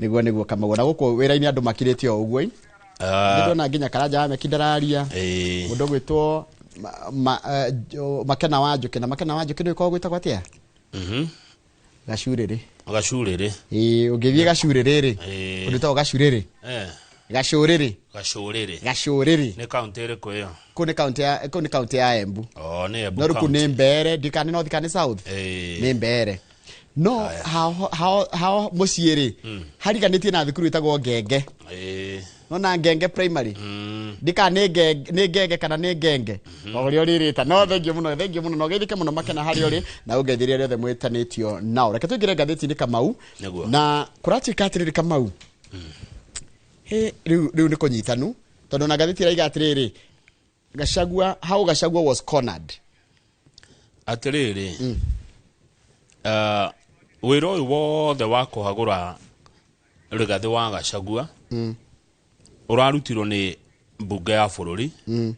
Nĩguo Kamau, na gũkũ wĩra-inĩ andũ makirĩte o ũguo. Ndĩrona nginya Karanja wa Meki ndararia. Mũndũ ũgwĩtwo Makena wa Njũkĩ, na Makena wa Njũkĩ nĩ ũkoragwo gwĩtagwo atĩa? Gacurĩrĩ. Gacurĩrĩ. Ĩĩ, ũngĩthiĩ Gacurĩrĩ rĩ, ũndũ wĩtagwo Gacurĩrĩ. Gacũrĩrĩ. Gacũrĩrĩ. Gacũrĩrĩ. Nĩ kaunti ĩrĩkũ ĩyo? Kũu nĩ kaunti ya Embu. Oh, nĩ Embu No rĩu kũu county. nĩ Mbeere, ndikane North kana nĩ South. Nĩ Mbeere. No hao mũciĩ rĩ, hariganĩtie na thukuru ĩtagwo Ngenge. Nona Ngenge Primary. Ndika nĩ Ngenge, nĩ Ngenge kana nĩ Ngenge. O ũrĩa ũrĩrĩta. No thengiũ mũno, thengiũ mũno. Na ũgeithĩke mũno Makena harĩa ũrĩ, na ũngeithĩrie arĩa othe mwĩtanĩtio nao. Reke tũingĩre ngathĩti-inĩ Kamau. Na kũratuĩka atĩrĩrĩ Kamau. He, rĩu nĩ kũnyitanu. Tondũ na ngathĩti ĩraiga atĩrĩrĩ, Gachagua, how Gachagua was cornered. Atĩrĩrĩ, wĩra ũyũ wothe wa kũhagũra Rigathĩ wa Gachagua ũrarutirwo nĩ mbunge ya bũrũri,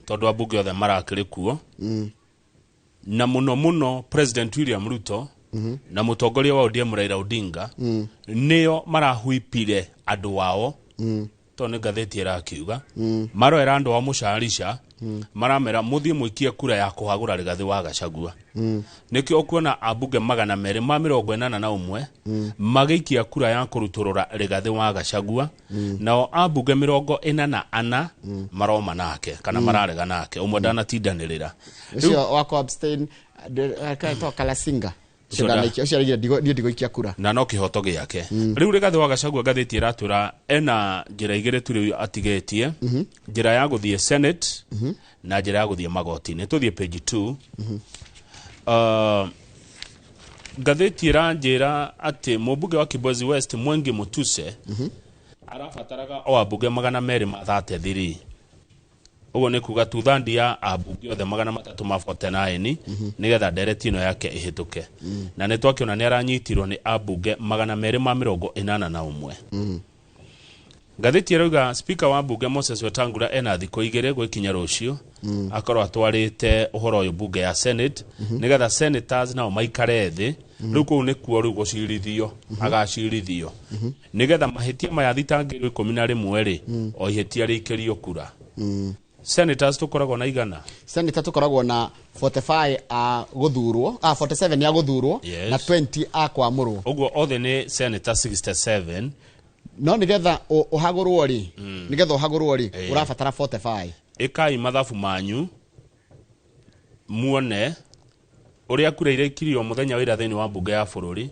tondũ ambunge othe marakĩrĩ kuo. Na mũno mũno President William Ruto na mũtongoria wa ODM Raila Odinga nĩo marahuipire andũ ao. Tondũ nĩ ngathĩti ĩrakiuga maroera andũ ao mũcarica, maramera mũthiĩ mũikie kura ya kũhagũra Rigathĩ wa Gachagua. Nĩkĩo ũkuona ambunge 281 magĩikia kura ya kũrutũrũra Rigathĩ wa Gachagua, nao ambunge 44 maroma nake kana mararega nake, ũmwe ndanatindanĩrĩra. Ũcio wa abstain, akaitwa Kalasinga. Ũcio Ũcio araigire niĩ ndigũikia kura. Na no kĩhoto gĩake. Rĩu Rigathĩ wa Gachagua ngathĩti ĩratwĩra ena njĩra igĩrĩ tu rĩu atigĩtie, njĩra ya gũthiĩ Senate na njĩra ya gũthiĩ magoti-inĩ. Tũthiĩ page 2. Ngathĩti ĩranjĩra atĩ mũmbunge wa Kibwezi West Mwengi Mutuse arabataraga o ambunge magana merĩ ma 33. Ũguo nĩ kuga two-third ya ambunge othe magana matatũ ma 49 nĩgetha ndereti ĩno yake ĩhĩtũke. Na nĩ twakĩona nĩ aranyitirwo nĩ ambunge magana merĩ ma mĩrongo ĩnana na ũmwe. Ngathĩti ĩrauga speaker wa mbunge Moses Wetangula ena thikũ igĩrĩ gwĩkinya rũciũ akorwo atwarĩte ũhoro ũyũ mbunge ya Senate nĩgetha senators nao maikare thĩ. Rĩu kũu nĩkuo rĩu gũcirithio, agacirithio nĩgetha mahĩtia maya thitangĩirwo 11 rĩ, o ihĩtia rĩikĩrio kura. Senators tũkoragwo na igana? Senator tũkoragwo na 45 a gũthurwo, 47 a gũthurwo, na 20 a kwamũrwo. Ũguo othe nĩ senator 67. No nĩgetha ũhagũrwo rĩ, nĩgetha ũhagũrwo rĩ, ũrabatara 45. Ĩkai mathabu manyu muone ũrĩa kura irekiririo mũthenya wa ira thĩinĩ wa mbunge ya bũrũri.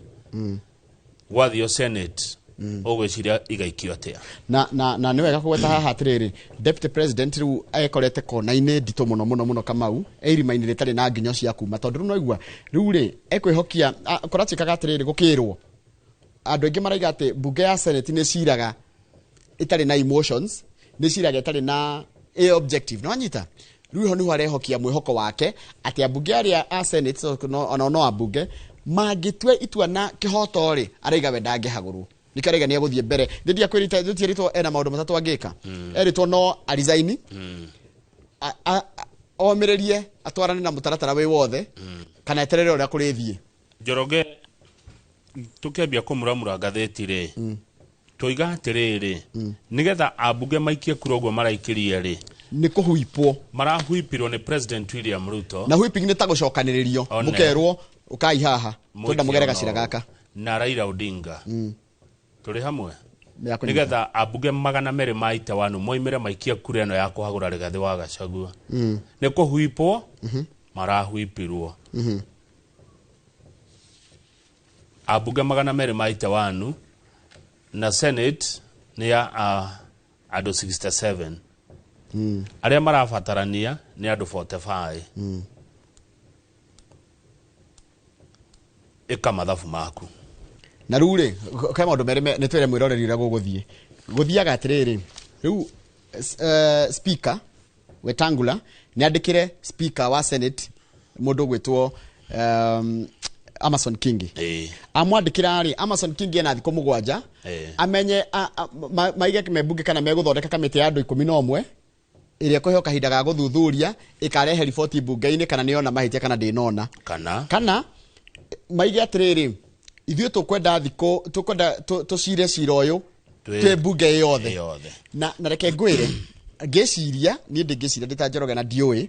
Gwathio Senate, ũgwĩciria igaikio atĩa? Na nĩ wega kũgweta haha atĩrĩrĩ, Deputy President rĩu ekorete kona-inĩ nditũ mũno mũno mũno Kamau, e irima-inĩ rĩtarĩ na nginyo cia kuma, tondũ rĩu noigua rĩu rĩ ekwĩhokia, kũratuĩkaga atĩrĩrĩ, gũkĩrwo andũ aingĩ maraiga atĩ mbunge ya Senate nĩ ciraga ĩtarĩ na emotions, nĩ ciraga ĩtarĩ na ĩ objective, no anyita rĩu ho nĩho arehokia mwĩhoko wake atĩ ambunge arĩa a Senate, so, no, ona no ambunge mangĩtua itua na kĩhoto rĩ, araiga we ndangĩhagũrwo. Nĩkĩo araiga nĩ egũthiĩ mbere. Nĩ ndiakwĩrĩte, nĩ tierĩtwo ena maũndũ matatũ angĩka. Erĩtwo no a resign, omĩrĩrie atwarane na mũtaratara wĩ wothe, kana eterere ũrĩa kũrĩthiĩ. Njoroge, tũkĩambia kũmuramura ngathĩti rĩ, tũiga atĩrĩrĩ, nĩgetha ambunge maikie kura ũguo maraikirie rĩ, nĩ kũhuipwo. Marahuipirwo nĩ President William Ruto. Na whipping nĩ ta gũcokanĩrĩrio. One. Mũkerwo ũkai haha, twenda Mũikie mũgere ona gacĩra ũũ. gaka. Na Raila Odinga. Tũrĩ hamwe? Nĩ akũnyita. Nĩgetha ambunge magana merĩ ma itewanu moimĩre maikie kura ĩno ya kũhagũra Rigathĩ wa Gachagua. Nĩ kũhuipwo, marahuipirwo. Ambunge magana merĩ ma itewanu na Senate nĩ ya andũ 67. Arĩa marabatarania nĩ andũ 45. Ĩka mathabu maku. Na rĩu rĩ, he maũndũ merĩ nĩ twĩre mwĩroreri ũrĩa gũgũthiĩ. Gũthiaga atĩrĩrĩ, rĩu, Speaker Wetangula nĩ andĩkĩre Speaker wa Senate mũndũ ũgwĩtwo, Amason Kingi. Amwandĩkĩra rĩ, Amason Kingi ena thikũ mũgwanja, amenye, maige membunge kana megũthondeka kamĩtĩ ya andũ 11 ĩrĩa ĩkũheo kahinda ga gũthuthuria, ĩkarehe riboti mbunge-inĩ kana nĩyona mahĩtia kana ndĩnona. Kana? Kana maige atĩrĩrĩ, ithuĩ tũkwenda thikũ, tũkwenda tũcire cira ũyũ Twĩ mbunge yothe. Yothe. Na reke ngwĩre, ngĩciria niĩ ndĩngĩciria ndĩ ta Njoroge na ndiũĩ,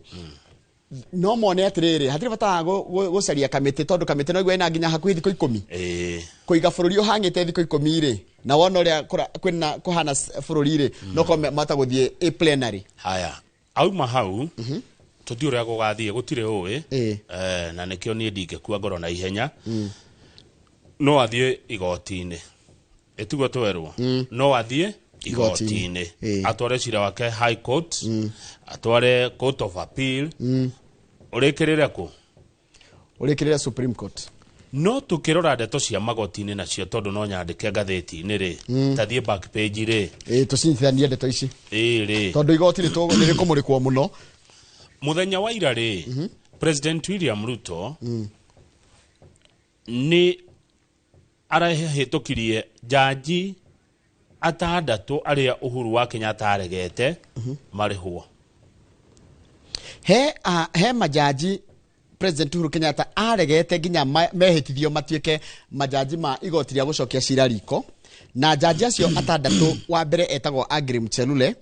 no mone atĩrĩrĩ, hatirĩ bata wa gũcaria kamĩtĩ, tondũ kamĩtĩ no ĩgwe ĩna nginya hakuhĩ thikũ 10. Kũiga bũrũri ũhang'ĩte thikũ 10 rĩ, na wona ũrĩa kwĩna kũhana bũrũri rĩ, no korwo mata gũthiĩ ĩ plenary. Haya, auma hau tũtiũ ũrĩa gũgathiĩ, gũtirĩ ũĩ. Na nĩkĩo niĩ ndingĩkua ngoro na ihenya. No athiĩ igoti-inĩ, ĩtiguo twerwo, no athiĩ igoti-inĩ, atware cira wake High Court, atware Court of Appeal, ũrĩkĩrĩre kũ? Ũrĩkĩrĩre Supreme Court. No tukĩrora ndeto cia magoti-inĩ nacio, tondũ no nyandĩke ngathĩti-inĩ rĩ, ta thiĩ back page rĩ. Tũcinyitithanie ndeto ici. Ĩĩ rĩ. Tondũ igoti nĩrĩkũmũrĩkwo mũno. Mũthenya wa ira rĩ, President William Ruto nĩ arahĩtũkirie jaji 6 arĩa Uhuru wa Kenyatta aregete marĩhwo. He majaji President Uhuru Kenyatta aregete nginya mehĩtithio matuĩke majaji ma igoti rĩa gũcokia cira riko, na jaji acio 6, wa mbere etagwo Agri Mchelule,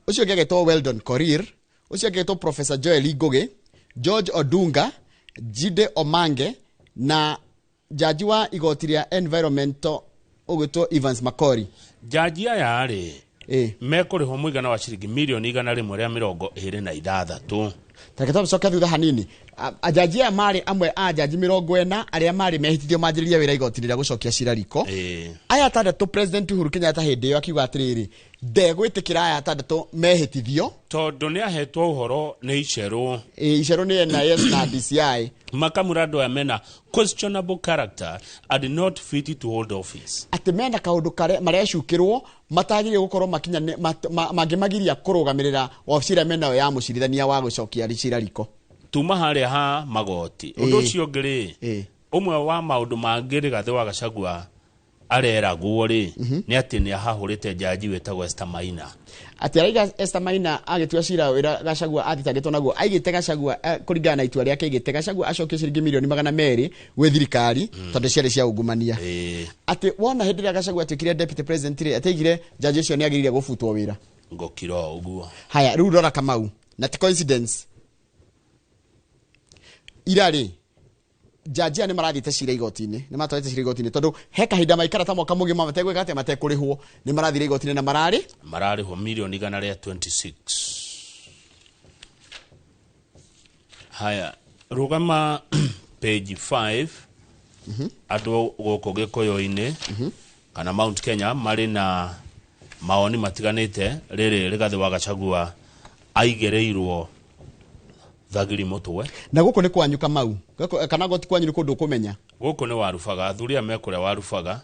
ũcio ũngĩ agetwo Weldon Korir, ũcio ũngĩ agetwo Professor Joel Ngũgĩ, George Odunga, Jide Omange na jaji wa igoti rĩa environmental ũgwĩtwo Evans Makori. Jaji aya rĩ, mekũrĩhwo mũigana wa ciringi mirioni 126. Tareke tũcoke thutha hanini. Ajaji aya marĩ amwe a jaji 40 arĩa marĩ mehĩtithio manjĩrĩrie wĩra igoti rĩrĩa gũcokia cira riko. Aya 6, President Uhuru Kenyatta hĩndĩ ĩyo akiuga atĩrĩrĩ, ndegwĩtĩkĩra aya 6 mehĩtithio, tondũ nĩ ahetwo ũhoro nĩ icerũ. Icerũ nĩ NIS na DCI. Makamũra andũ aya mena questionable character and not fit to hold office. Atĩ mena kaũndũ karĩa marecukĩrwo matagĩrĩire gũkorwo makinya mangĩmagiria kũrũgamĩrĩra wabici ĩrĩa menayo ya mũcirithania wa gũcokia cira riko. Tuma harĩa ha magoti. Ũndũ ũcio ũngĩ rĩ, ũmwe wa maũndũ mangĩ Rigathĩ wa Gachagua areragwo rĩ, nĩ atĩ nĩ ahahũrĩte jaji wĩtagwo Esther Maina. Atĩ araiga Esther Maina agĩtua cira ũrĩa Gachagua athitangĩtwo naguo, aigĩte Gachagua, kũringana na itua rĩake, aigĩte Gachagua acokie ciringi mirioni 200 gwĩ thirikari, tondũ ciarĩ cia ungumania. Atĩ wona hĩndĩ ĩrĩa Gachagua atuĩkire deputy president rĩ, atĩ aigire jaji ũcio nĩ agĩrĩire gũbutwo wĩra. Ngũkira o ũguo. Haya, rĩu rora Kamau, na ti coincidence. Ira rĩ, jaji aya nĩ marathiĩte cira igoti-inĩ, nĩ matwarĩte cira igoti-inĩ tondũ he kahinda maikara ta mwaka mũgima mategwĩka atĩa, matekũrĩhwo, nĩ marathire igoti-inĩ na mararĩ mararĩhwo mirioni 126. Haya, rũgama page 5. Andũ gũkũ Gĩkũyũ-inĩ kana Mount Kenya marĩ na mawoni matiganĩte rĩrĩ Rigathĩ wa Gachagua aigĩrĩirwo thagiri mũtwe. Na gũkũ nĩ kwanyu Kamau, kana goti kwanyu nĩ kũndũ ũkũmenya. Gũkũ nĩ Warubaga, athuri aya me kũrĩa Warubaga,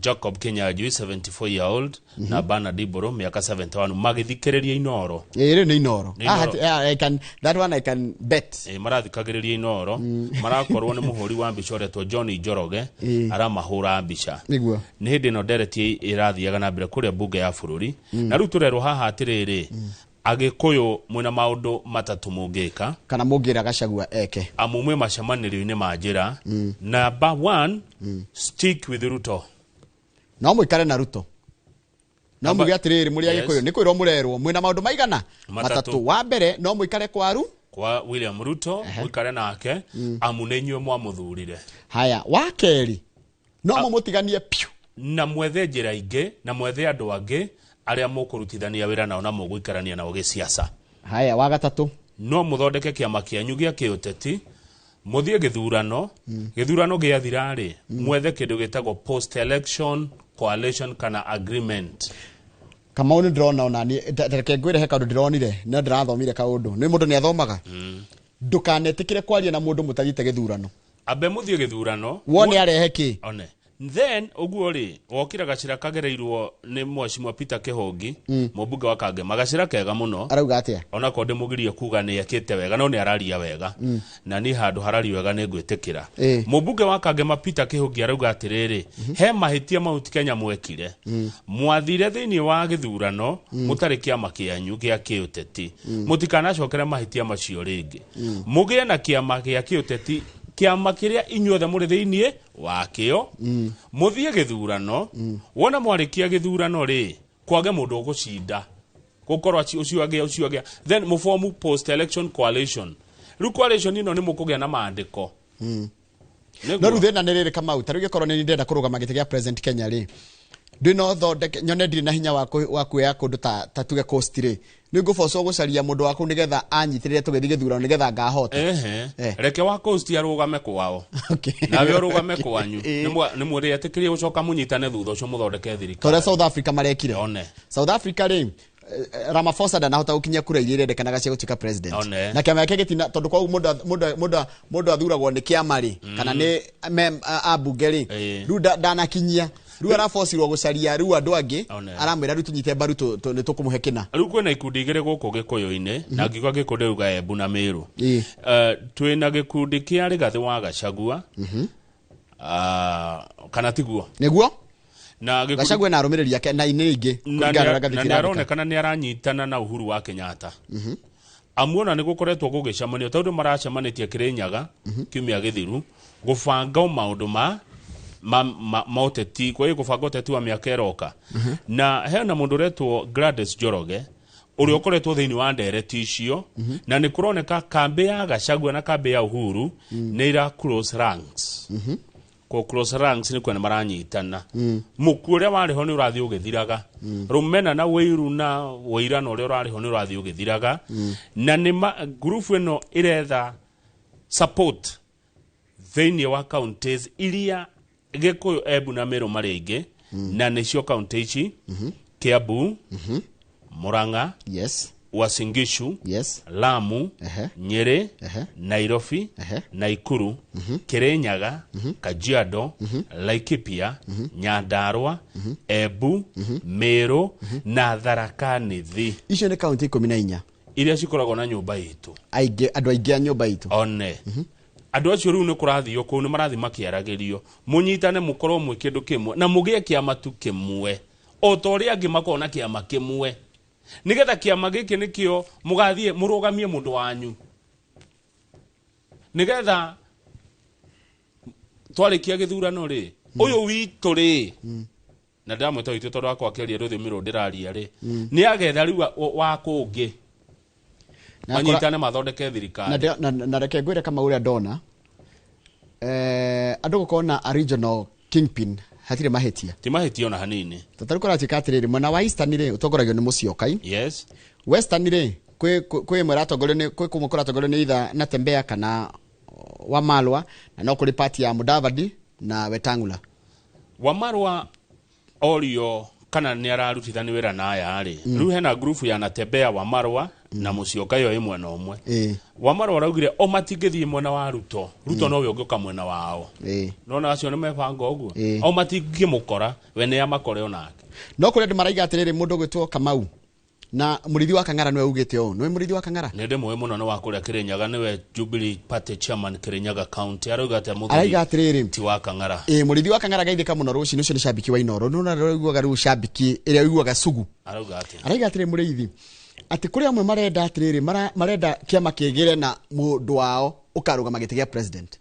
Jacob Kinyanjui 74 year old na Bernard Mburu mĩaka 71 magĩthikĩrĩria Inoro. Rĩu nĩ Inoro. Nĩ Inoro. I can, that one I can bet. Marathikagĩrĩria Inoro, marakorwo nĩ mũhũri wa mbica ũretwo John Njoroge, aramahũra mbica. Nĩguo. Nĩ hĩndĩ ĩno ndereti ĩrathiaga na mbere kũrĩa mbunge ya bũrũri. Na rĩu tũrerwo haha atĩrĩrĩ, Agĩkũyũ mwĩna maũndũ matatũ mũngĩka. Kana mũngĩra Gachagua eke. Amu mwĩ macemanĩrio-inĩ ma njĩra. Number 1, stick with Ruto. No mũikare na Ruto. No Number muge atĩrĩrĩ, mũrĩ Yes. Agĩkũyũ, nĩ kwĩrwo mũrerwo mwĩna maũndũ maigana? Matatũ. Matatũ. Wa mbere, no mũikare kwa Ru? Kwa William Ruto, mũikare nake, amu nĩ inyuĩ mwamũthurire. Haya, wa kerĩ, no mũmũtiganie piũ. Na mwethe njĩra ingĩ, na mwethe andũ angĩ arĩa mũkũrutithania wĩra nao na mũgũikarania nao gĩciaca. Haya, wa gatatũ. No mũthondeke kĩama kĩanyu gĩa kĩũteti, mũthiĩ gĩthurano, gĩthurano gĩathira rĩ, mwethe kĩndũ gĩtagwo post election coalition kana agreement. Kamau nĩ ndĩrona ona niĩ, ta reke ngwĩre he kaũndũ ndĩronire, no ndĩrathomire kaũndũ. Nĩ mũndũ nĩ athomaga. Ndũkanetĩkĩre kwaria na mũndũ mũtathiĩte gĩthurano. Ambe mũthiĩ gĩthurano. Wone arehe kĩ? One. Then ũguo rĩ, wokira gacĩra kagereirwo nĩ Mheshimiwa Peter Kĩhũngi, mũmbunge wa Kangema, gacĩra kega mũno. Arauga atĩa? Ona korwo ndĩmũgirie kuga nĩ ekĩte wega, no nĩ araria wega. Na niĩ handũ hararia wega nĩ ngwĩtĩkĩra. Mũmbunge wa Kangema Peter Kĩhũngi arauga atĩrĩrĩ, he mahĩtia Mount Kenya mwekire. Mwathire thĩinĩ wa gĩthurano, mũtarĩ kĩama kĩanyu gĩa kĩũteti. Mũtikanacokere mahĩtia macio rĩngĩ. Mũgĩe na kĩama gĩa kĩũteti Kĩama kĩrĩa inyuothe mũrĩ thĩiniĩ wakĩo, mũthiĩ gĩthurano. Wona mwarĩkia gĩthurano rĩ, kwage mũndũ ũgũcinda, gũkorwo ũcio agĩa, ũcio agĩa, then mũform post election coalition. Rĩu coalition ĩno nĩ mũkũgĩa na maandĩko. Nĩguo. No rĩu thĩna nĩ rĩrĩ, Kamau, ta rĩu gĩkorwo nĩ ndĩrenda kũrũgama gĩtĩ gĩa president Kenya rĩ, ndĩ no thondeke nyone ndirĩ na hinya wa kuoya kũndũ ta tuge Coast rĩ, nĩ ngũbocwo gũcaria mũndũ wa kũu nĩgetha anyitĩrĩre tũgĩthiĩ gĩthurano nĩgetha ngahota. Ehe. Eh. Reke wa Coast arũgame kwao, nawe ũrũgame kwanyu. Nĩ mũrĩetĩkĩrie gũcoka mũnyitane thutha ũcio mũthondeke Ta thirikari. ũrĩa South Africa marekire. One. South Africa rĩ, Ramaphosa ndanahota gũkinyia kura iria irendekanaga cia gũtuĩka president. One. Na kĩama gĩake gĩtina, tondũ kwa mũndũ athuragwo nĩ kĩama rĩ, kana nĩ ambunge rĩ, rĩu ndanakinyia, rĩu arabocirwo gũcaria rĩu andũ angĩ. One. Aramwĩra rĩu tũnyite mbaru, nĩ tũkũmũhe kĩna. Rĩu kwĩna ikundi igĩrĩ gũkũ gĩkũyũ-inĩ, na ngiuga gĩkũ ndĩruga Embu na Mĩrũ. Twĩna gĩkundi kĩa Rigathĩ wa Gachagua. Ah, kana tiguo? Nĩguo. Na gĩkundi Gachagua na arũmĩrĩri ake na inĩ ingĩ na kũringana na ũrĩa nĩ ngathĩti ĩrandĩka. aronekana nĩ aranyitana na Uhuru wa Kenyatta, amuona nĩ gũkoretwo gũgĩcemanio, tondũ maracemanĩtie Kĩrĩnyaga kiumia gĩthiru gũbanga o maũndũ ma ũteti, kwa hiyo gũbanga ũteti wa mĩaka ĩroka. Na hena mũndũ ũretwo Gladys Njoroge ũrĩa ũkoretwo thĩinĩ wa ndereti icio, na nĩ kũroneka kambĩ ya Gachagua na kambĩ ya Uhuru nĩ ira close ranks. Ko close ranks nĩ kuona maranyitana, mũku ũrĩa warĩ ho nĩ ũrathiĩ ũgĩthiraga, rũmena na wĩiru na wĩirano ũrĩa ũrarĩ ho nĩ ũrathiĩ ũgĩthiraga, na nĩ ngurubu ĩno ĩretha support thĩinĩ wa counties iria Gĩkũyũ, Embu na Meru marĩ aingĩ, na nĩcio county ici: Kiambu, Murang'a, Uasin Gishu, Lamu, Nyeri, Nairobi, Naikuru, Kirinyaga, Kajiado, Laikipia, Nyandarua, Embu, Meru na Tharaka Nithi. Icio nĩ kaunti 14. Iria cikoragwo na nyũmba itũ. Aingĩ, andũ aingĩ a nyũmba itũ. One andũ acio rĩu nĩ kũrathio kũu, nĩ marathiĩ makĩaragĩrio, mũnyitane, mũkorwo mwĩ kĩndũ kĩmwe na mũgĩe kĩama tu kĩmwe, o ta ũrĩa angĩ makoragwo na kĩama kĩmwe, nĩgetha kĩama gĩkĩ nĩkĩo mũgathiĩ mũrũgamie mũndũ wanyu, nĩgetha twarĩkia gĩthurano rĩ, ũyũ witũ rĩ, na ndĩramwĩta witũ tondũ wakwa akĩaria rũthiomi rũrũ ndĩraria rĩ, nĩ agetha rĩu wa kũngĩ, manyitane mathondeke Na thirikari. Na reke ngwĩre kama ũrĩa ndona, andũ gũkorwo na a regional kingpin hatirĩ mahĩtia. Ti mahĩtia ona hanini. Tondũ kũratuĩka atĩrĩrĩ, mwena wa Eastern rĩ, ũtongoragio nĩ Mũciokai. Western rĩ, kwĩ ĩmwe ĩratongorio nĩ, kwĩ kũmwe kũratongorio nĩ either Natembeya kana Wamalwa, na no kũrĩ party ya Mudavadi na Wetang'ula. Wamarwa orio kana nĩ ararutithani wĩra na aya rĩ, rĩu hena ngurubu ya Natembeya, Wamarwa na Mũcioka, ĩyo ĩ mwena ũmwe. Wamarwa araugire o matingĩthiĩ mwena wa Ruto, Ruto nowe ũngĩũka mwena wao. Nona acio nĩ mebanga ũguo. O matingĩmũkora, we nĩ amakore onake. No kũrĩ andũ maraiga atĩrĩrĩ, mũndũ ũgwĩtwo Kamau na mũrĩithi wa Kang'ara nĩwe ugĩte ũũ, nĩwe mũrĩithi wa Kang'ara. Nĩ ndĩmũĩ mũno, nĩ wa kũrĩa Kĩrĩnyaga, nĩwe Jubilee Party chairman Kĩrĩnyaga County. Arauga atĩa mũthuri? Araiga atĩrĩrĩ, ti wa Kang'ara. Ĩ, mũrĩithi wa Kang'ara gaithĩka mũno rũcinĩ ũcio, nĩ cambiki wa Inoro, nĩ ũiguaga rĩu cambiki ĩrĩa ũiguaga sugu. Arauga atĩa? Araiga atĩrĩ mũrĩithi, atĩ kũrĩ amwe marenda atĩrĩrĩ, marenda kĩama kĩgĩre na mũndũ wao ũkarũgama gĩtĩ gĩa president.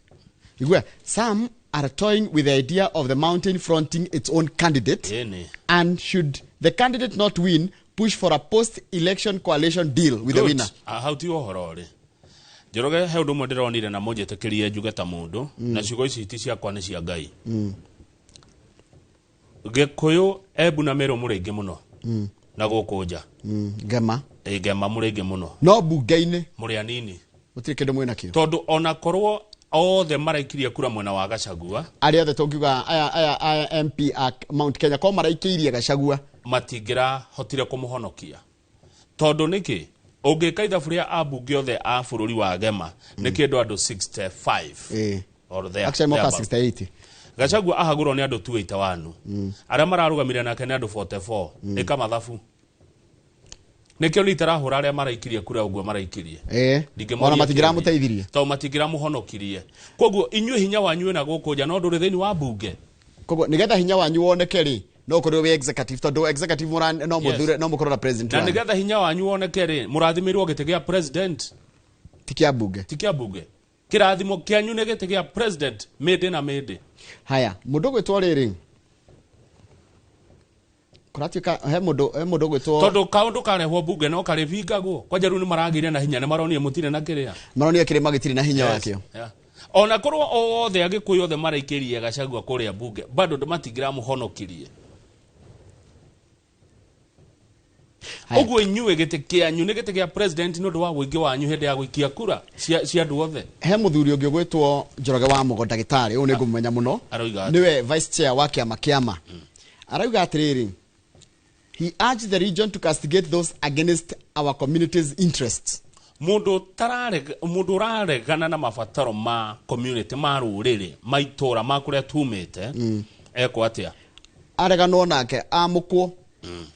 Igua, some are toying with the idea of the mountain fronting its own candidate, Ĩni. and should the candidate not win, push for a post-election coalition deal with the Good. winner. Ah, hau ti ũhoro rĩ, Njoroge, he ũndũ ũmwe ndĩronire na mũnjĩtĩkĩrie njuge ta mũndũ, na ciugo ici ti ciakwa, nĩ cia Ngai. Gĩkũyũ, Embu na Meru mũrĩ aingĩ mũno na gũkũ nja. Ngema. Ĩ, ngema mũrĩ aingĩ mũno. No bunge-inĩ mũrĩ anini. Gũtirĩ kĩndũ mwĩ nakĩo. Tondũ ona korwo othe maraikirie kura mwena wa Gachagua, arĩa othe tũngiuga aya MP a Mount Kenya ko maraikĩirie Gachagua, matingĩrahotire kũmũhonokia. Tondũ nĩkĩ? Ũngĩka ithabu rĩa ambunge othe a bũrũri wa gema nĩ kĩndũ andũ 65 or there, Actually moka thereabout. 68. Gachagua ahagũrwo nĩ andũ 281, arĩa mararũgamire nake nĩ andũ 44. Ĩka mathabu, nĩkĩo nĩ itarahũra arĩa maraikirie kura ũguo maraikirie. Ndingĩmoria Ona matingĩramũteithirie. Tondũ matingĩramũhonokirie. Koguo inyuĩ hinya wanyu wĩna gũkũ nja, no ndũrĩ thĩinĩ wa mbunge. Koguo nigetha hinya wanyu woneke rĩ, no ũkorwo wĩ executive, tondũ executive no mũthure, no mũkorwo na president Na wanyu. nĩgetha hinya wanyu woneke rĩ, mũrathimĩrwo gĩtĩ gĩa president, ti kĩa mbunge. Ti kĩa mbunge. Kĩrathimo kĩanyu nĩ gĩtĩ gĩa president mĩndĩ na mĩndĩ. Haya, mũndũ gwĩtwo rĩrĩ, kũratuĩka he mũndũ gwĩtwo Tondũ kaũndũ karehwo bunge no karĩbingagwo. Kwanja rĩu nĩ maragĩire na hinya, nĩ maronire mũtirĩ na kĩrĩa. Maronire kĩrĩma gĩtirĩ na hinya wakĩo. Yeah. Ona korwo othe Agĩkũyũ othe maraikĩrie Gachagua kũrĩa bunge, bado matingĩramũhonokirie. Haya. Ũguo inyuĩ gĩtĩ kĩanyu nĩ gĩtĩ kĩa president nĩ ũndũ wa ũingĩ wanyu hĩndĩ ya gũikia kura cia andũ othe. He mũthuri ũngĩ ũgwĩtwo Njoroge wa Mũgo, ndagĩtarĩ ũyũ nĩ ngũmũmenya mũno. Arauga atĩa? Nĩwe vice chair wa kĩama kĩama. Arauga atĩrĩrĩ, he urged the region to castigate those against our community's interests. Mũndũ ũraregana na mabataro ma community, ma rũrĩrĩ, ma itũra, ma kũrĩa tumĩte, ekwo atĩa? Areganwo nake amũkwo,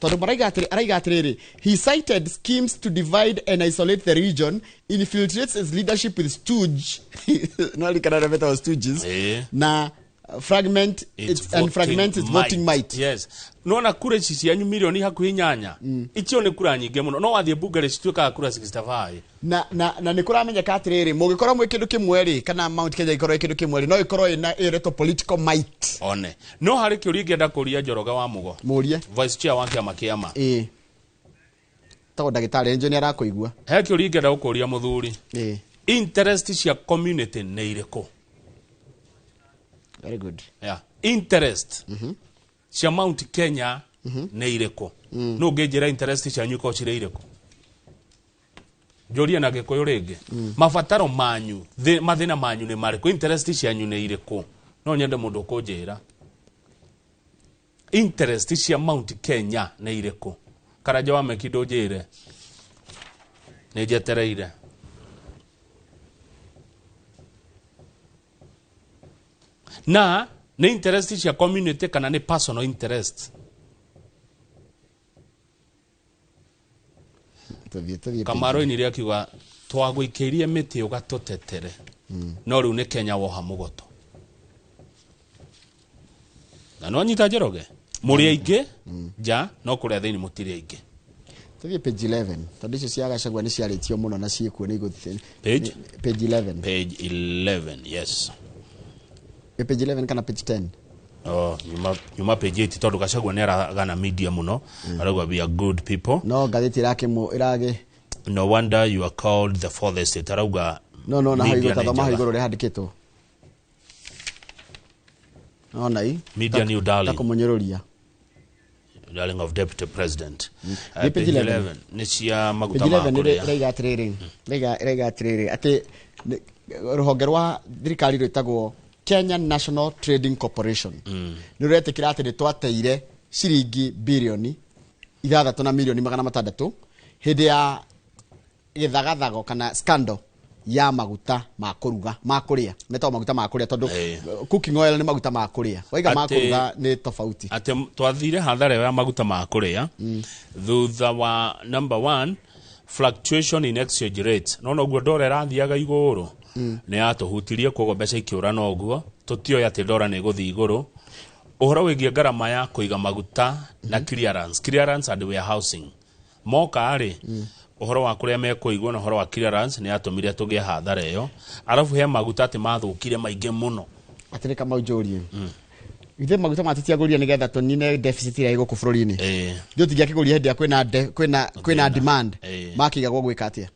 tondũ maraiga atĩrĩ, araiga atĩrĩrĩ, he cited schemes to divide and isolate the region, infiltrates its leadership with stooge, no rikana rĩa metagwo stooges, na fragment its, and fragment its voting might. Yes, nona kura ici cianyu milioni hakuhĩ 8, icio nĩ kura nyingĩ mũno, no wathiĩ bunge rĩ, cituĩkaga kura 65. Na nä kå ramenyeka atä rä rä må gä korwo mwä kä ndå kä mwe rä, kana Mount Kenya ĩkorwo ä kä ndå kä mwe rä, no ĩkorwo ĩna ĩretwo political might. One no harĩ kĩũria ingĩenda kũria Njoroge wa Mũgo, Mũrie. vice chair wa kĩama kĩama. Ĩ, tagwo ndagĩtarĩ njo nĩ arakũigua. He kĩũria ingĩenda gũkũria mũthuri. Ĩ. Interest cia community nĩ irĩkũ? Very good. Yeah. Interest cia Mount Kenya nĩ irĩkũ? No ũngĩnjĩra interest cianyu ikorwo cirĩ irĩkũ? Njũrie na Gĩkũyũ rĩngĩ, mabataro manyu, mathĩna manyu nĩ marĩkũ? Interest cianyu nĩ irĩkũ? No nyende mũndũ ũkũnjĩra interest cia Mount Kenya nĩ irĩkũ. Karanja wa Meki, ndũnjĩre, nĩ njetereire. Na nĩ interest cia community kana nĩ personal interest? Tũthiĩ. Kamaro inire akiuga twagũikĩirie mĩtĩ ũgatũtetere, no rĩu nĩ Kenya woha mũgoto na no nyita Njoroge mũrĩ aingĩ nja, no kũrĩa thĩinĩ mũtirĩ aingĩ. Tũthiĩ page 11, tondũ icio cia Gachagua nĩ ciarĩtio mũno na ciĩkuo nĩ igũthiĩ. Page? Page 11. Page 11, yes. Ĩ, page 11 kana page 10? Oh, nyuma page 8, tondũ Gachagua nĩ aragana media mũno, arauga we are good people. No ngathĩti ĩrakĩmũ ĩragĩ. No wonder you are called the fourth estate, arauga. No na hau Media igũrũ, nĩ tathoma hau njega. igũrũ ũrĩa handĩkĩtwo nona i. Media new darling. Ta kũmũnyũrũria. Darling of deputy president. Nĩ page Page 11. 11 nĩ cia maguta Page ma 11 kũrĩa. ĩraiga atĩrĩrĩ, ĩraiga atĩrĩrĩ atĩ rũhonge rwa thirikari rwĩtagwo Kenya National Trading Corporation nĩ rũretĩkĩra atĩ nĩ twateire ciringi 6.6 bilioni hĩndĩ ya gĩthagathago kana scandal ya maguta ma kũruga, ma kũrĩa, metagwo maguta ma kũrĩa tondũ cooking oil nĩ maguta ma kũrĩa, waiga ma kũruga nĩ tofauti. Atĩ twathire hathara ĩyo ya maguta ma kũrĩa thutha wa number one, fluctuation in exchange rate, no noguo ndora ĩrathiaga igũrũ, nĩ yatũhutirie, koguo mbeca ikĩũra, noguo tũtioĩ atĩ ndora nĩ ĩgũthiĩ igũrũ. Ũhoro wĩgiĩ ngarama ya kũiga maguta na clearance and warehousing moka rĩ, ũhoro wa kũrĩa mekũigwo na ũhoro wa clearance nĩ yatũmire tũgĩe hathara ĩyo. Arabu he maguta atĩ mathũkire maingĩ mũno. Atĩrĩ, Kamau, njũrie, ithuĩ maguta ma tũtiagũrire nĩgetha tũnine deficit ĩrĩa ĩ gũkũ bũrũri-inĩ? Ithuĩ tũtingĩakĩgũrire hĩndĩ ĩrĩa kwĩna demand? Makĩigagwo gwĩka atĩa?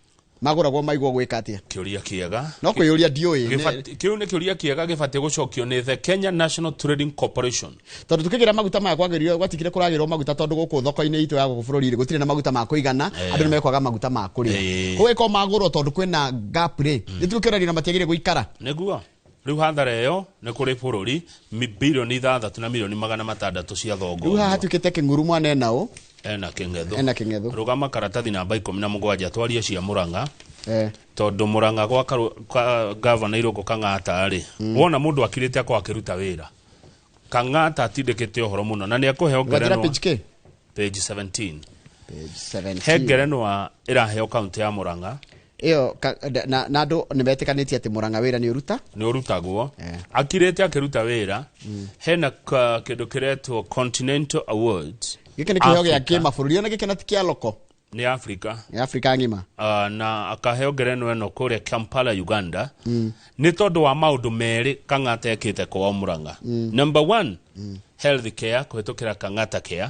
Magũragwo maigwo gwĩka atĩa? Kĩũria kĩega. No kwĩyũria, ndiũĩ. Kĩu nĩ kĩũria kĩega gĩbatiĩ gũcokio nĩ the Kenya National Trading Corporation. Tondũ tukĩgĩra maguta maya kwagĩrĩirwo gwatikire kũragĩrwo maguta, tondũ gũkũ thoko-inĩ itũ ya gũkũ bũrũri-rĩ, gũtirĩ na maguta ma kũigana, andũ nĩ mekwaga maguta ma kũrĩa. Koguo ĩkorwo magũrwo tondũ kwĩna gap rĩ, nĩ tũkĩũrania na matiagĩrĩire gũikara. Nĩguo rĩu hathara ĩyo nĩ kũrĩ bũrũri 6 bilioni na mirioni 600 cia thongo. Rĩu haha hatuĩkĩte kĩng'uru mwana ena ũ. Ena kĩng'etho. Ena kĩng'etho. Rũgama karatathi namba 17, twarie cia Mũrang'a, tondũ Mũrang'a gwa gavana Irũngũ Kang'ata rĩ, wona mũndũ akirĩte akorwo akĩruta wĩra, Kang'ata atindĩkĩte ũhoro mũno na nĩ ekũheo Ngwatĩra ngerenwa. Page K. Page 17. Page 17. He ngerenwa ĩraheo kaunti ya Mũrang'a. Ĩyo na andũ nĩ metĩkanĩtie atĩ Mũrang'a wĩra nĩ ũruta. Nĩ ũrutagwo. Akirĩte akĩruta wĩra. Hena kĩndũ kĩretwo Continental Awards. Gĩkĩ nĩ kĩheo gĩa Africa. kĩmabũrũri, ona gĩkĩ na ti kĩa loko. Nĩ Africa. Nĩ Africa ng'ima. Na akaheo ngerenwa ĩno kũrĩa Kampala, Uganda, nĩ tondũ wa maũndũ merĩ Kang'ata ekĩte kwao Murang'a. Number one, health care kũhĩtũkĩra Kang'ata Care.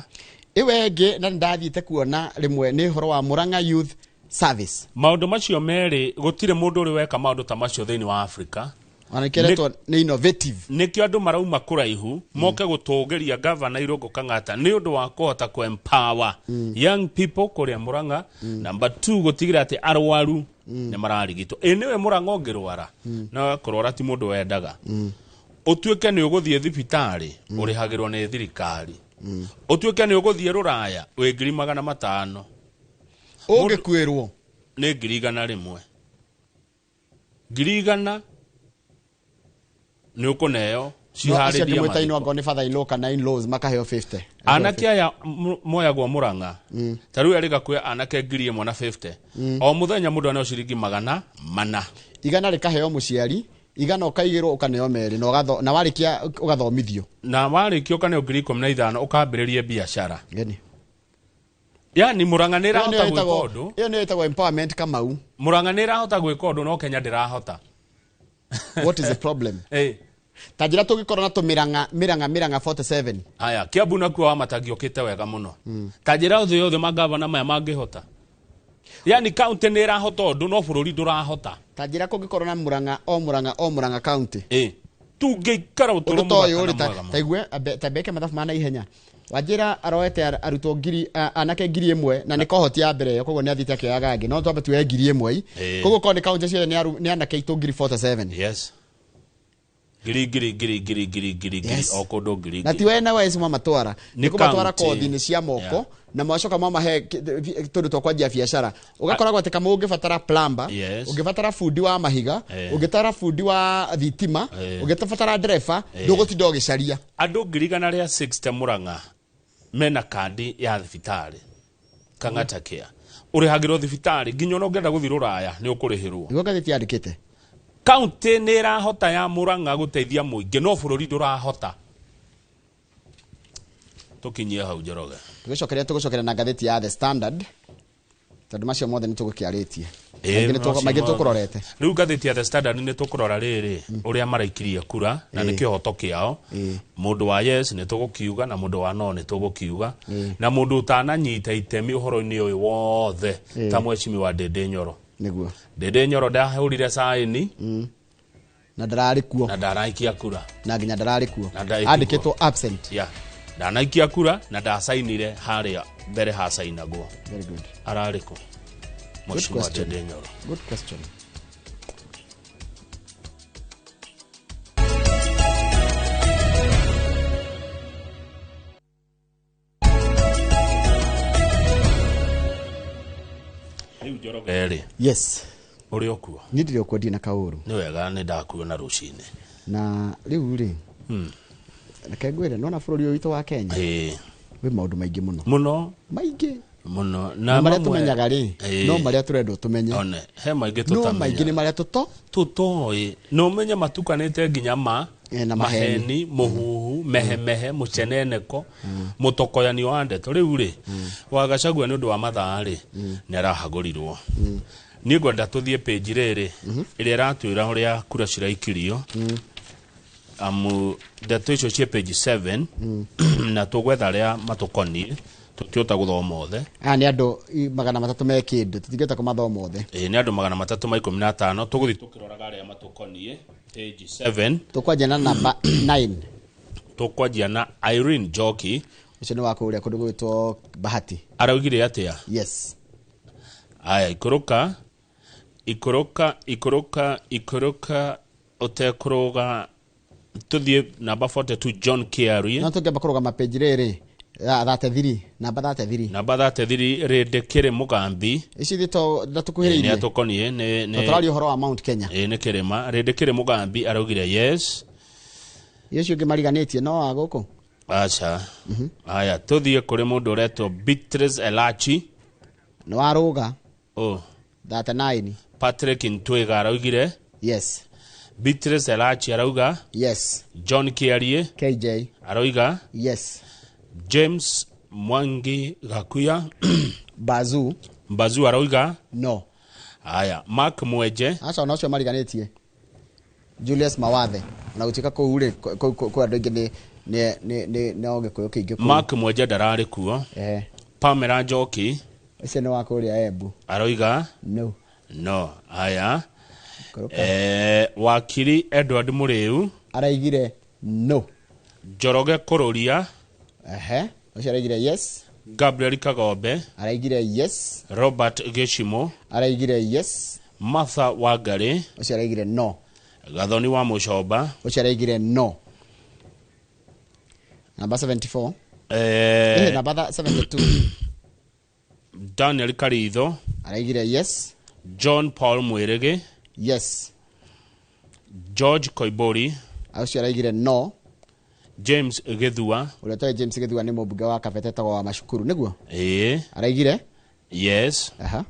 Ĩwe ĩngĩ na nĩndathiĩte kuona rĩmwe nĩ ũhoro wa Murang'a Youth Service. Maũndũ macio merĩ gũtirĩ mũndũ ũrĩ weka maũndũ ta macio thĩinĩ wa Africa. Ona nĩkĩretwo nĩ innovative. Nĩkĩo andũ marauma kũraihu moke gũtũgĩria gavana Irũngũ Kang'ata nĩ ũndũ wa kũhota kũ empower young people kũrĩa Murang'a. Number two, gũtigĩrĩra atĩ arwaru nĩ mararigitwo. Ĩ nĩwe Murang'a ũngĩrwara, na kũrwara ti mũndũ wendaga, ũtuĩke nĩ ũgũthiĩ thibitarĩ ũrĩhagĩrwo nĩ thirikari, ũtuĩke nĩ ũgũthiĩ rũraya wĩ 500,000. Ũngĩkuĩrwo nĩ 100,000, 100,000 nĩ ũkũneo ciharĩrie mwĩtainwo angorwo nĩ father in law kana in laws makaheo 50. Anake aya moyagwo Murang'a ta rĩu erĩga kwĩ anake 1,050 o mũthenya, mũndũ aneo ciringi 400. 100 rĩkaheo mũciari, 100 ũkaigĩrwo ũkaneo merĩ na ũgatho na warĩkia ũgathomithio. Na warĩkia ũkaneo 15,000 ũkambĩrĩrie biacara. Ngeni. Yani Murang'a nĩ ĩrahota gwĩka ũndũ. Ĩyo nĩyo ĩtagwo empowerment, Kamau. Murang'a nĩ ĩrahota gwĩka ũndũ no Kenya ndĩrahota. What is the problem? Eh. Ta njĩra tũngĩkorwo na tũmĩrang'a mĩrang'a mĩrang'a 47. Haya, Kiambu nakuo wa matangĩokĩte wega mũno. Ta njĩra thĩ yothe magavana maya mangĩhota. Yani county nĩ ĩrahota ũndũ no bũrũri ndũrahota. Ta njĩra kũngĩkorwo na Murang'a o Murang'a o Murang'a county. Tũngĩikara ũtũũro ũndũ ta ũyũ mũthaka rĩ na mwega mũno. Ta igue ta mbeke mathabu ma naihenya. Wanjĩra aroete arutwo ngiri anake 1,000 na nĩ kohoti ya mbere ĩyo, koguo nĩ athiĩte akĩoyaga angĩ no twambe tuoye 1,000. Koguo korwo nĩ kaunti ciothe nĩ anake aitũ 47,000. Yes. Ngiri ngiri ngiri ngiri ngiri ngiri ngiri Yes. o kũndũ ngiri Na ti ngiri. we na we mamatwara Nĩ nĩ kũmatwara county. kothi-inĩ cia moko na mwacoka mwamahe tũndũ twa kwanjia biacara, ũgakoragwo atĩ kama ũngĩbatara plumber, Yes. ũngĩbatara bundi wa mahiga, ũngĩbatara bundi wa thitima, ũngĩbatara ndereba, ndũgũtinda ũgĩcaria. Andũ 160,000 Murang'a mena kandi ya thibitarĩ Kang'ata Care, ũrĩhagĩrwo thibitarĩ nginya ona ũngĩenda gũthiĩ rũraya nĩ ũkũrĩhĩrwo. Nĩguo ngathĩti yandĩkĩte. Kaunti nĩ ĩrahota ya Murang'a gũteithia mũingĩ no bũrũri ndũrahota. Tũkinyie hau, Njoroge. Tũgĩcokeria na ngathĩti ya The Standard tondũ macio mothe nĩ tũgũkĩarĩtie. Ĩĩ, Maingĩ macio tũkũrorete. Rĩu ngathĩti ya The Standard nĩ tũkũrora rĩrĩ ũrĩa maraikirie kura na nĩ kĩhoto kĩao. Mũndũ wa yes nĩ tũgũkiuga na mũndũ wa no nĩ tũgũkiuga na mũndũ ũtananyita itemi ũhoro-inĩ ũyũ wothe ta mheshimiwa Ndĩndĩ Nyoro. Nĩguo. Ndĩndĩ Nyoro ndahũrire saini na ndararĩ kuo. Na ndaraikia kura. Na nginya ndararĩ kuo. Na ndarĩ kuo. Andĩkĩtwo absent. Ya, ndanaikia kura na ndacainire harĩa mbere hacainagwo. Very good. Ararĩ kũ mheshimiwa question. Ndĩndĩ Nyoro? Good question. Rĩu Njoroge rĩ, Yes. ũrĩ okuo? Niĩ ndirĩ okuo, ndirĩ na kaũru. Nĩ wega, nĩ ndakuona rũcinĩ. Na rĩu rĩ, reke ngwĩre, nona bũrũri ũyũ witũ wa Kenya wĩ maũndũ maingĩ mũno. Mũno. Maingĩ. Mũno. Na marĩa mamwe- tũmenyaga rĩ, no marĩa tũrendwo tũmenye. One he maingĩ No maingĩ nĩ tũtamenyaga. marĩa tũto Tũtoĩ na ũmenye matukanĩte nginya ma na maheni. Maheni, mũhuhu, mehemehe, mũceneneko, mũtokoyanio wa ndeto. Rĩu rĩ, wagacagua nĩ ũndũ wa mathaa rĩ, nĩ arahagũrirwo. Niĩ ngwenda tũthiĩ page rĩrĩ ĩrĩa ĩratwĩra ũrĩa kura ciraikirio, amu ndeto icio ciĩ page 7 na tũgwetha arĩa matũkoniĩ, tũtiũta gũthoma othe. Aya nĩ andũ 300 me kĩndũ, tũtingĩhota kũmathoma othe. Ĩĩ, nĩ andũ 315. Tũgũthiĩ tũkĩroraga arĩa matũkoniĩ page 7. Tũkwanjia na namba 9. Tũkwanjia na Irene Njoki. Ũcio nĩ wa kũrĩa kũndũ gwĩtwo Bahati. Araugire atĩa? Yes. Aya, ikũrũka, ikũrũka, ikũrũka, ikũrũka ũtekũrũga, tũthiĩ namba 42, John Kiarie. No tũngĩamba kũrũgama page rĩrĩ ya 33, namba 33. Namba 33, Rĩndĩ Kĩrĩ Mũgambi. Ici ithuĩ to Nĩ ndatũkuhĩrĩirie. Atũkoniĩ nĩ Tũraria ũhoro wa Mount Kenya. Ĩ, nĩ kĩrĩma. Rĩndĩ Kĩrĩ Mũgambi araugire yes. Icio ũngĩ mariganĩtie no wa gũkũ. Aca. Aya, tũthiĩ kũrĩ mũndũ ũretwo Beatrice Elachi. Nĩ wa rũga. Oh. 39. Patrick Ntwĩga araugire Yes. Beatrice Elachi arauga Yes. John Kiarie KJ. arauga Yes. James Mwangi Gakuya. Bazu. Mbazu aroiga No. Aya, Mark Mweje. Aca, ona ũcio mariganĩtie Julius Mawathe, ona gũtuĩka kũu rĩ kwĩ andũ aingĩ nĩ no gĩkũyũ kĩingĩ kũu. Mark Mweje ndararĩ kuo. Pamela Njoki. Ũcio nĩ wa kũrĩa Embu. Aroiga No. No. Aya. Kũrũka. Wakiri Edward Muriu. Araigire no. Njoroge Kururia. Ehe, ũcio araigire yes. Gabriel Kagombe. Araigire yes. Robert Gĩcimo. Araigire yes. Martha Wangari. Ũcio araigire no. Gathoni wa Mũcomba. Ũcio araigire no. Namba 74. Namba 72. Daniel Karitho. Araigire yes. John Paul Mwirigi. Yes. George Koimburi. Ũcio araigire no. James Githua. Ũrĩa ũtarĩ James Githua nĩ mũmbunge wa Kabete etagwo wa Macukuru nĩguo? Ĩĩ. Araigire Yes. Aha.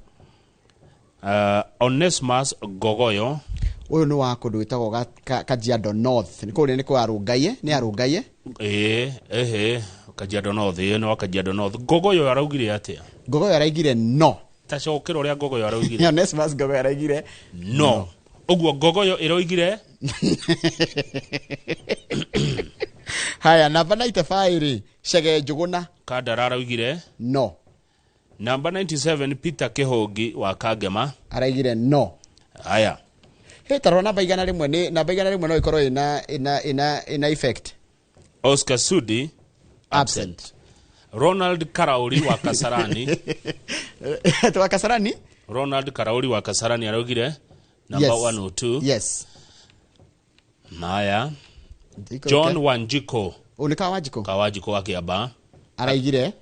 Onesmus Gogoyo. Ũyũ nĩ wa kũndũ gwĩtagwo Kajiado North, nĩ kũrĩa nĩ kwa Arũngaie, nĩ Arũngaie. Ĩĩ, ĩhĩ, Kajiado North, ĩĩ, nĩ wa Kajiado North. Gogoyo araugire atĩa? Gogoyo araigire no. Ta cokera ũrĩa Gogoyo araugire. Onesmus Gogoyo araigire no. Ũguo Gogoyo ĩroigire. Haya, namba 95 rĩ, Chege Njũgũna. Kandara araugire no. Namba 97 Peter Kĩhũngi wa Kangema. Araigire no. Haya. Hĩ, tarora namba 101, nĩ namba 101 no ĩkorwo ĩna effect. Oscar Sudi. Absent. Ronald Karauri wa Kasarani. Wa Kasarani? Ronald Karauri wa Kasarani araugire namba Yes. 102. Yes. Haya. Ndiko John ke. Wanjiko. Ũyũ nĩ Kawanjiko? Kawanjiko wa Kiambaa. Araigire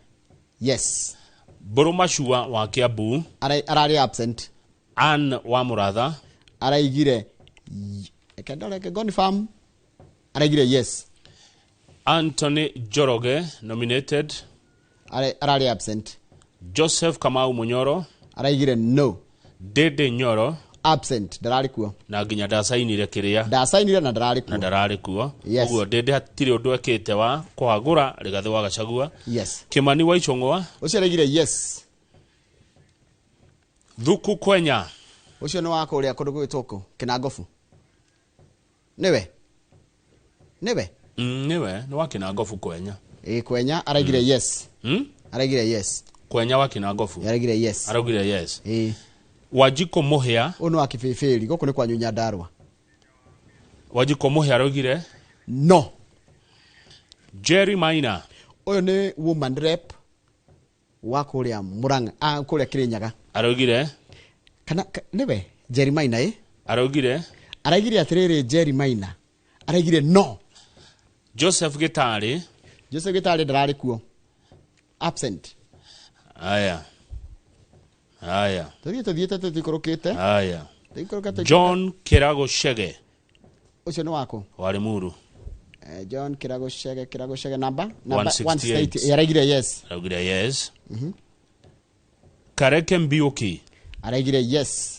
yes. Mbũrũ Macua wa Kiambu. Ararĩ absent. Ann wa Mũratha. Araigire reke ndore, reke confirm. Araigire yes. Anthony Njoroge nominated. Ararĩ absent. Joseph Kamau Munyoro. Araigire no. Dede Nyoro. Absent, ndararĩ kuo. Na nginya ndacainire kĩrĩa. Ndacainire na ndararĩ kuo. Na ndararĩ kuo. Yes. Ũguo Dede hatirĩ ũndũ ekĩte wa kũhagũra Rigathĩ wa Gachagua. Yes. Kimani wa Ichung'wa. Ũcio araigire yes. Thuku Kwenya. Ũcio nĩ wa kũrĩa kũndũ gwĩtwo kũ? Kĩnangobu. Nĩwe? Nĩwe? Nĩwe, nĩ wa Kĩnangobu Kwenya. Ĩ, Kwenya araigire yes. Araigire yes. Kwenya wa Kĩnangobu. Araigire yes. Araugire yes. Ĩ. Wanjikũ Mũhĩa. Ũyũ nĩ wa Kĩbĩbĩri, gũkũ nĩ kwa Nyandarũa. Wanjikũ Mũhĩa araugire no. Jerry Maina. Ũyũ nĩ woman rep wa kũrĩa Murang'a, kũrĩa Kĩrĩnyaga. Araugire kana nĩwe Jerry Maina ĩ? Araugire. Araigire atĩrĩrĩ, Jerry Maina araigire no. Joseph Gĩtarĩ. Joseph Gĩtarĩ ndararĩ kuo. Absent. Aya. Aya. Tũthiĩ tũthiĩte tũtikũrũkĩte. Aya. Tũikũrũke. John Kĩrago Chege. Ũcio nĩ waku? Wa Limuru. John Kĩrago Chege, Kĩrago Chege namba? Namba 168. 168. Araigire yes. Araugire yes. Kareke Mbiuki. Araigire yes.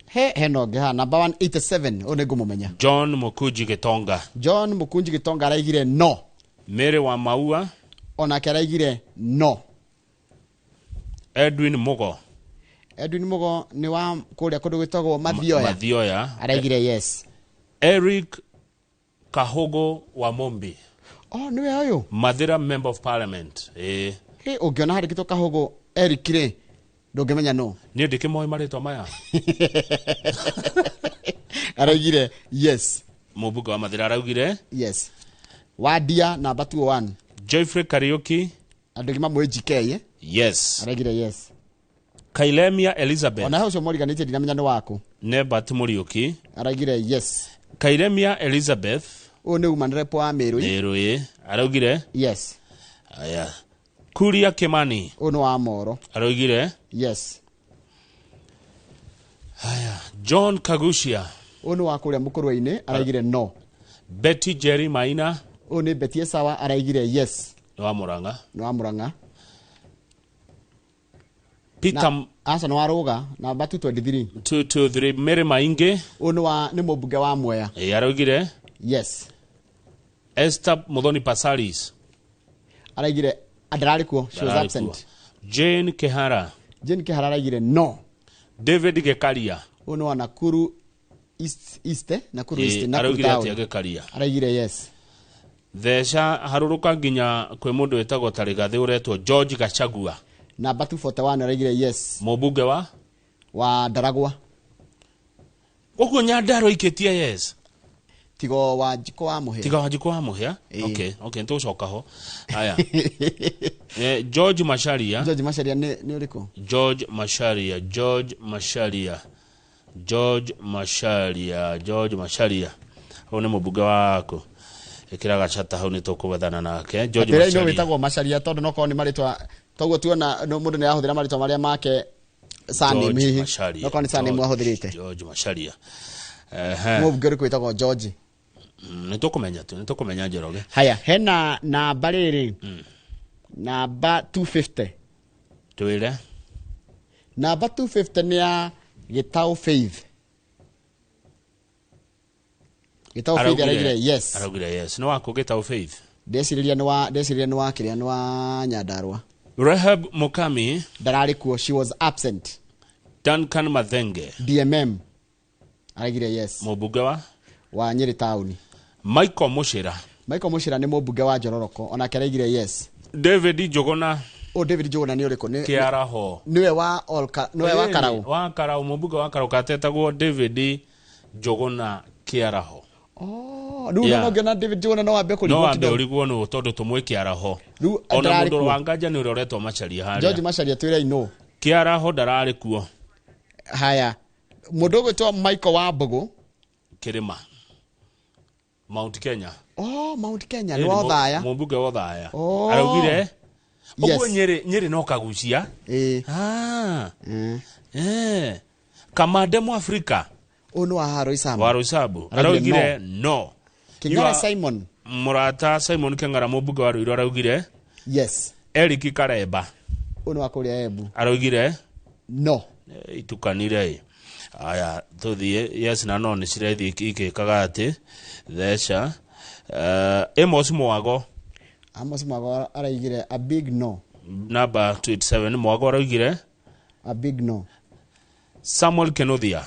He heno ngĩ haha namba 187, ũyũ nĩ ngũmũmenya. John Mukunji Gitonga. John Mukunji Gitonga araigire no. Mary wa Maua. Onake araigire no. Edwin Mugo. Edwin Mugo nĩ wa kũrĩa kũndũ gwĩtagwo Mathioya. Mathioya. Araigire yes. Eric Kahogo wa Mombi. Oh, nĩwe ũyũ? Mathira Member of Parliament. Hĩ, ũngĩona handĩkĩtwo Kahogo Eric rĩ, ndũngĩmenya nũ. Niĩ ndĩkĩmoĩ marĩtwa maya. Araigire yes. Mũmbunge wa Mathira araugire yes. Wadia namba 201. Geoffrey Kariuki. Andũ aingĩ mamũĩ GK, eh? Yes. Araigire yes. Kailemia Elizabeth. Ona he ũcio moriganĩtie ndinamenya nĩ waku. Nebat Muriuki. Araigire yes. Kailemia Elizabeth. Ũyũ nĩ woman rep wa Meru. Meru, ĩ. Araugire yes. Aya. Kuria Kimani. Ũyũ nĩ wa Moro. Araugire yes. Aya. John Kagucia. Ũyũ nĩ wa kũrĩa Mũkũrwe-inĩ, araigire no. Betty Jerry Maina. Ũyũ nĩ Betty Esawa, araigire yes. Nĩ wa Murang'a. Nĩ wa Murang'a. Peter Na, aca nĩ wa Rũga, namba 223. 223 Mary Maingi. Ũyũ nĩ mũmbunge wa Mwea. Ĩ, araugire yes. Esther Muthoni Pasaris. Araigire ndararĩ kuo, she was Ndararĩ kuo. absent. Jane Kehara. Jane Kihara araigire no. David Gekaria. Ũyũ nĩ wa Nakuru East, East eh? Nakuru East, Nakuru Araugire Town. atia Gekaria? Araigire yes. Theca harũrũka nginya kwĩ mũndũ wĩtagwo Tarĩgathĩ ũretwo George Gachagua. Namba 241 araigire yes. Mũmbunge wa Wa Ndaragwa. Ũguo Nyandarua ikĩtie yes. Tigo wa Njiko wa Mũhĩa. Tiga Wanjikũ wa Mũhĩa. Ĩĩ. Okay, nĩtũgũcoka ho. Haya. George Macharia. George Macharia nĩ ũrĩkũ? George Macharia, George Macharia, George Macharia, George Macharia. Hau nĩ mũmbunge waku. Ĩkĩra gacata hau nĩ tũkũgethana nake. George Atĩrĩ no Macharia. wĩtagwo Macharia tondũ no korwo nĩ marĩtwa toguo tuona no mũndũ nĩ arahũthĩra marĩtwa marĩa make surname George hihi. Macharia. No korwo nĩ surname ahũthĩrĩte. George Macharia. Ehe. Mũmbunge ũrĩkũ wĩtagwo George? Nĩ tũkũmenya tu, nĩ tũkũmenya Njoroge. Haya, hena namba rĩrĩ. Namba 250. Twĩre. Namba 250 nĩ ya Gĩtaũ Faith. Gĩtaũ Faith araigire yes. Araugire yes. Nĩ waku Gĩtaũ Faith. Ndecirĩria nĩ wa ndecirĩria nĩ wa kĩrĩa nĩ wa Nyandarua. Rehab Mukami. Ndararĩ kuo, she was absent. Duncan Mathenge. DMM araigire yes. Mũmbunge wa Wa Nyeri Town. Michael Mushira. Michael Mushira nĩ mũmbunge wa Njororoko, onake araigire yes. David Njuguna. O David Njuguna nĩ ũrĩkũ? Kĩaraho. Nĩwe wa Olka, nĩwe wa Karau. Wa Karau, mũmbunge wa Karau katetagwo David Njuguna Kĩaraho. Oh, rĩu Yeah. no ngĩona David Njuguna no wambe No kũrigwo wambe kidogo. ũrigwo nũ tondũ tũmwĩ Kĩaraho. Rĩu Ona ndararĩ mũndũ kuo. wa nganja nĩ ũrĩa ũretwo Macharia harĩa. George Macharia twĩre no. Kĩaraho ndararĩ kuo. Haya. Mũndũ ũgwĩtwo Michael wa Mbũgũ. Kĩrĩma. Mount Kenya. Oh, Mount Kenya nĩ wa Othaya. Mũmbunge wa Othaya. Oh. Araugire ũguo Yes. Nyĩrĩ no kagucia. Ĩĩ. Ah. Kamande Mwafrika. Ũyũ nĩ wa haha Roysambu. Wa Roysambu. Araugire Araugire no. Kĩng'ara Simon. Mũrata Simon Kĩng'ara mũmbunge wa Ruiru araugire Yes. Eric Karemba. Ũyũ nĩ wa kũrĩa Embu. Araugire No. Itukanire. Aya tũthiĩ yes na no nĩ cirethiĩ ikĩkaga atĩ theca. Amos Mwago. Amos Mwago araigire a big no. Number 27 Mwago araugire A big no. Samuel Kenothia.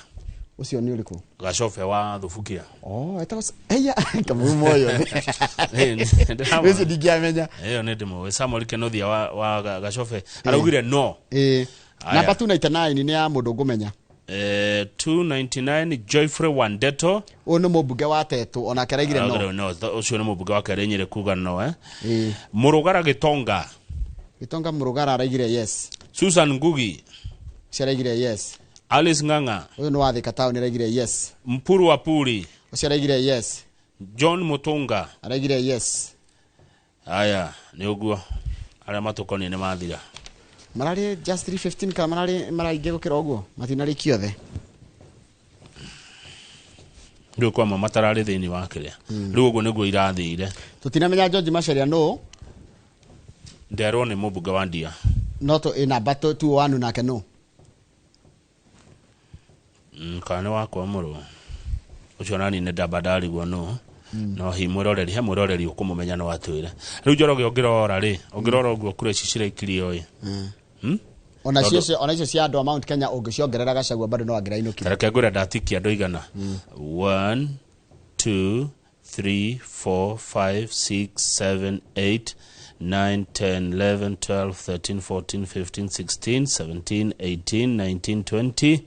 Ũcio nĩ ũrĩkũ? Gacobe wa Thubukia. Oh, etagwo Eya, Kamau Moyo. Ũcio ndingĩamenya. Ĩyo nĩ ndĩmũĩ. Samuel Kenothia wa Gacobe araugire no. Ĩĩ. Aya. Namba 299 nĩ ya mũndũ ngũmenya. 299 Joyfrey Wandeto. Ũyũ nĩ mũmbunge wa Tetũ, onake araigire no. Araugire no. Ũcio nĩ mũmbunge wa kerĩ Nyĩrĩ kuga no, eh. Ĩĩ. Mũrũgara Gĩtonga. Gĩtonga Mũrũgara araigire yes. Susan Ngugi. Ũcio araigire yes. Alice Ng'ang'a. Ũyũ nĩ wa Thika Town araigire yes. Mpuru wa Puri. Ũcio araigire yes. John Mutunga. Araigire yes. Aya, nĩ ũguo. Arĩa matũkoniĩ nĩ mathira. Mararĩ just 315 kana mararĩ maraingĩ gũkĩra ũguo? Matinarĩkia othe. Rĩu kwa amwe matararĩ thĩinĩ wa kĩrĩa. Rĩu ũguo nĩguo irathire. Tũtinamenya George Macharia nũ. Nderwo nĩ mũmbunge wa Ndia. No tũ ĩ namba 201 nake nũ. Kana nĩ wakwa mũrũ. Ũcio nani nĩ ndamba ndarigwo nũ. No hi mwĩroreri, he mwĩroreri ũkũmũmenya no atwĩre. Rĩu Njoroge ũngĩrora rĩ, ũngĩrora ũguo kura ici ciraikirio ĩ. Ona cio ona icio cia andũ a Mount Kenya ũngĩciongerera Gachagua bado no angĩrainũkire. Reke ngwĩre ndatikia andũ igana. 1 2 3 4 5 6 7 8 9 10 11 12 13 14 15 16 17 18 19 20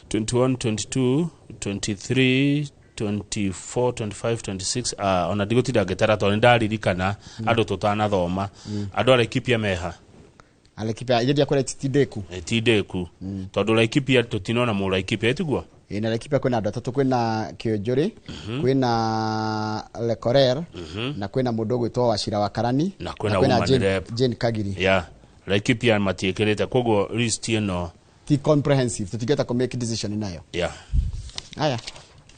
21 22 23 24 25 26. Ona ndigũtinda ngĩtara tondũ nĩndaririkana andũ tũtanathoma. Andũ a Laikipia meha. Laikipia iria ndiakwĩra ti ndĩku. Ti ndĩku. Tondũ Laikipia tũtinona mũ Laikipia tiguo? Ĩĩ, na Laikipia kwĩna andũ atatũ, kwĩna Kĩonjũrĩ, kwĩna Lekorer, na kwĩna mũndũ ũgwĩtwo Wachira wa Karani, Na kwĩna woman rep. Jane Kagiri. Yeah. Laikipia matiĩkĩrĩte koguo list ĩno ti comprehensive, tũtingĩhota kũ make decision nayo. Yeah. Haya,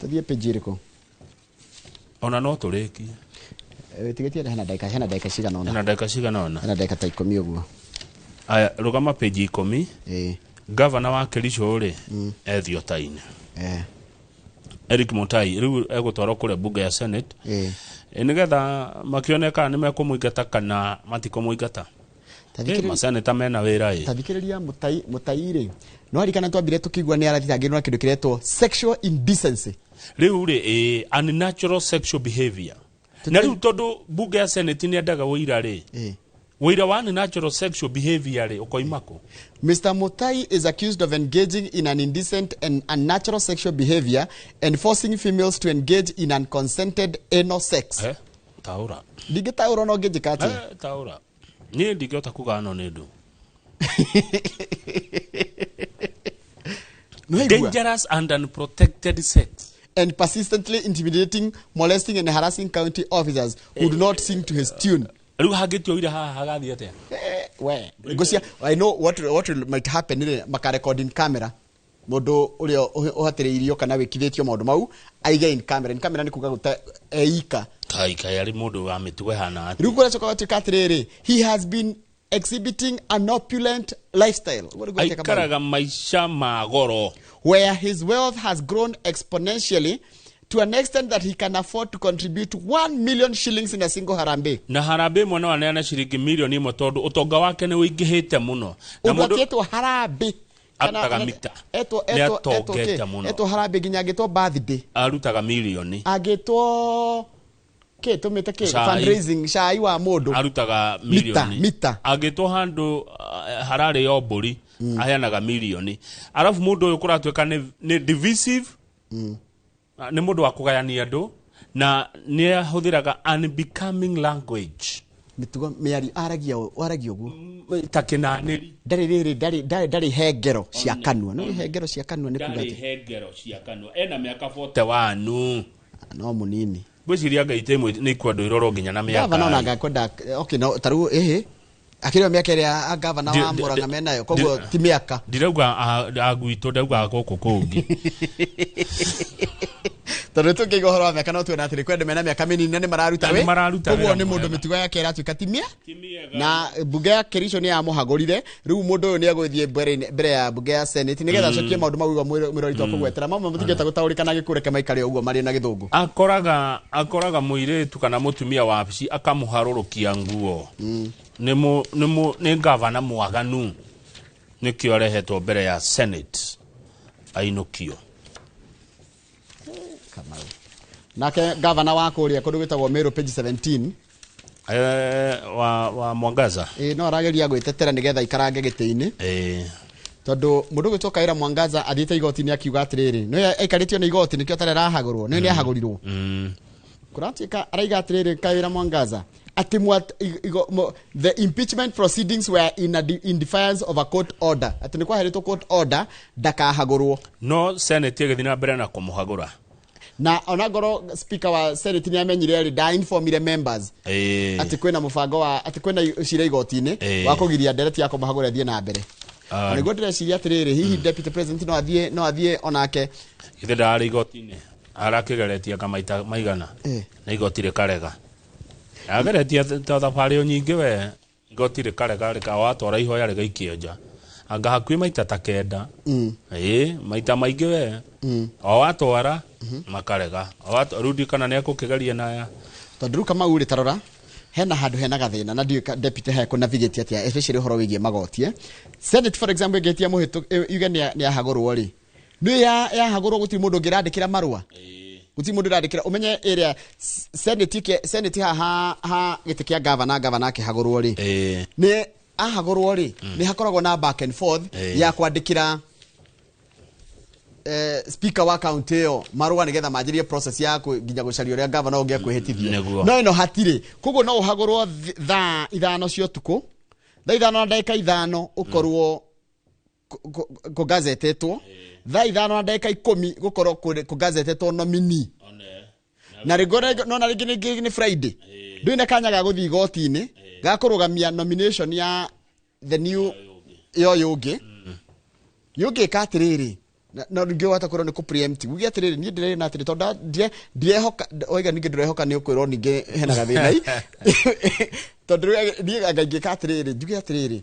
tũthiĩ page ĩrĩkũ? Ona no tũrĩkie. Tigĩtie hena ndagĩka, hena ndagĩka cigana ũna. Hena ndagĩka cigana ũna. Hena ndagĩka ta 10 ũguo. Aya, rũgama page 10. Ĩĩ. Gavana wa Kericho rĩ, e Thiotainĩ. Eric Mutai rĩu egũtwarwo kũrĩa bunge ya Senate. Nĩgetha makĩone kana nĩ mekũmũingata kana matikũmũingata. Maseneta mena wĩra ĩ. Tathikĩrĩria Mutai. Mutai rĩ, no arikana twambire tũkĩigua nĩ arathitangĩrwo na kĩndũ kĩretwo sexual indecency. Rĩu rĩ, unnatural sexual behavior. Na rĩu tondũ bunge ya Senate nĩ endaga ũira rĩ, ũira wa unnatural sexual behavior rĩ, ũkoima kũ? Mr. Mutai is accused of engaging in an indecent and unnatural sexual behavior and forcing females to engage in unconsented anal sex. Taũra. Ndingĩtaũra, no ngĩnjĩka atĩa? Taũra, niĩ ndingĩhota kuga no nĩ ndũ. Nĩwaigua? Dangerous and unprotected sex. And persistently intimidating, molesting and harassing county officers who do not sing to his tune. Rĩu hangĩtua ũira haha hagathiĩ atĩa? We ngũcia, I know what will, might happen rĩ, makarecord in camera mũndũ ũrĩa ũhatĩrĩirio kana wĩkithĩtio maũndũ mau, aige in camera. In camera nĩ kuga gũte eika. Kai kai, arĩ mũndũ wa mĩtugo ĩhana atĩa? Rĩu kũracoka gũtuĩka atĩrĩrĩ, he has been exhibiting an opulent lifestyle. Ũguo nĩguo atĩka Kamau. Aikaraga maica ma goro. Where his wealth has grown exponentially to an extent that he can afford to contribute 1 million shillings in a single harambee. Na harambĩ ĩmwe no aneane ciringi 1 million tondũ ũtonga wake nĩ ũingĩhĩte mũno na Ũndũ mũndũ atietwo harambee. Arutaga mita. Etwo Nĩ etwo etwo atongete kĩ? mũno. Etwo harambee nginya angĩtwo birthday. Arutaga mirioni. Angĩtwo kĩ tũmĩte kĩ? Cai. Fundraising, cai wa mũndũ. Arutaga Mita, mirioni. mita. Angĩtwo handũ hararĩo mbũri, aheanaga mirioni. Arabu mũndũ ũyũ kũratuĩka nĩ divisive. Nĩ mũndũ wa kũgayania andũ na nĩ ahũthĩraga unbecoming language. Mĩtugo mĩario aragia aragia ũguo. Ta kĩnanĩri. Ndarĩ rĩrĩ, ndarĩ hengero cia kanua. No hengero cia kanua nĩ kuga Ndarĩ atĩ hengero cia kanua. Ena mĩaka 41. No mũnini. Ngwĩciria ngai imwe nĩ ikwendwo irorwo nginya na mĩaka. Gavana ona ngakwenda, okay, no tarĩu ĩhĩ akĩrĩ o mĩaka ĩrĩa gavana wa Murang'a menayo, koguo ti mĩaka. Ndirauga agwitũ, ndauga gũkũ kũngĩ. Tondũ tũngĩiga ũhoro wa mĩaka, no tuona atĩrĩ kwenda mena mĩaka mĩnini na nĩ mararuta Na nĩ mararuta koguo wĩra nĩ mũndũ mwega. mĩtugo yake ĩratuĩka ti mĩa Ti mĩega. Na bunge ya Kericho nĩ yamũhagũrire. Rĩu mũndũ ũyũ nĩ egũthiĩ mbere ya bunge ya Senate nĩgetha acokie maũndũ mau igua mwĩrori twakũgwetera mamwe mũtingĩhota gũtaũrĩka na gĩkũreke maikare ũguo marĩ na gĩthũngũ. Akoraga mũirĩtu kana mũtumia wa wabici akamũharũrũkia nguo. Nĩ gavana mwaganu, nĩkĩo arehetwo mbere ya Senate ainũkio. Kamau. Nake gavana wa kũrĩa kũndũ gwĩtagwo Meru, page 17. Wa Mwangaza. Ĩ, no arageria gwĩtetera nĩgetha ikarange gĩtĩ-inĩ, tondũ mũndũ ũgwĩtwo Kaira Mwangaza athiĩte igoti-inĩ akiuga atĩrĩrĩ, nĩ aikarĩtio nĩ igoti nĩkĩo atarĩ arahagũrwo, nĩ ahagũrirwo. Kũratuĩka araiga atĩrĩrĩ, Kaira Mwangaza atĩ the impeachment proceedings were in defiance of a court order, atĩ nĩ kwaheretwo court order ndakahagũrwo. No Senate ĩgĩthiĩ na mbere na kũmũhagũra. Na ona ngorwo speaker wa Senate nĩ amenyire rĩ, ndainformire members atĩ kwĩna mũbango wa atĩ kwĩna cira igoti-inĩ wa kũgiria ndereti ya kũmũhagũra ĩthiĩ na mbere. Na nĩguo ndĩreciria atĩrĩrĩ, hihi deputy president no athiĩ onake? Githĩ ndararĩ igoti-inĩ, arakĩgeretie anga maita maigana na igoti rĩkarega. Ageretie ta thabarĩ o nyingĩ we, igoti rĩkarega, rĩka watwara ihoya rĩgaikio nja anga hakuhĩ maita ta 9. Ĩĩ, maita maingĩ we, o watwara makarega. Rĩu ndiũ kana nĩ ekũkĩgeria naya. Tondũ rĩu Kamau rĩ, tarora hena handũ hena gathĩna na ndiũĩ deputy hekũ navigate atĩa, especially ũhoro wĩgiĩ magoti. Senate, for example, ĩngĩtia mũhĩtũ yuge nĩ ahagũrwo rĩ, nĩ yahagũrwo, gũtirĩ mũndũ ũngĩrandĩkĩra marũa, gũtirĩ mũndũ ũrandĩkĩra ũmenye ĩrĩa Senate Senate haha ha gĩtĩ kĩa gavana, gavana akĩhagũrwo rĩ, nĩ ahagũrwo rĩ, nĩ hakoragwo na back and forth ya kwandĩkĩra speaker wa county ĩyo marũa nĩgetha manjĩrie process ya nginya gũcaria ũrĩa gavana ũngĩ ekwĩhĩtithio. Nĩguo. No ĩno hatirĩ, koguo no ũhagũrwo thaa 5 cia ũtukũ, thaa 5:05 ũkorwo kũgazetetwo, thaa 5:10 gũkorwo kũgazetetwo nominee, na rĩngĩ no na rĩngĩ nĩ Friday, ndũrĩ na kanya ga gũthiĩ igoti-inĩ ga kũrũgamia nomination ya the new ya ũyũ ũngĩ. Yũngĩka atĩrĩrĩ, na rĩngĩ wahota kwĩrwo nĩ kũ preempt, uge atĩrĩrĩ, niĩ ndĩrĩ na atĩrĩ, tondũ ndirehoka oiga, ningĩ ndĩrehoka nĩ ũkwĩrwo ningĩ hena gathĩna i, tondũ rĩu niĩ anga ingĩka atĩrĩrĩ, njuge atĩrĩrĩ,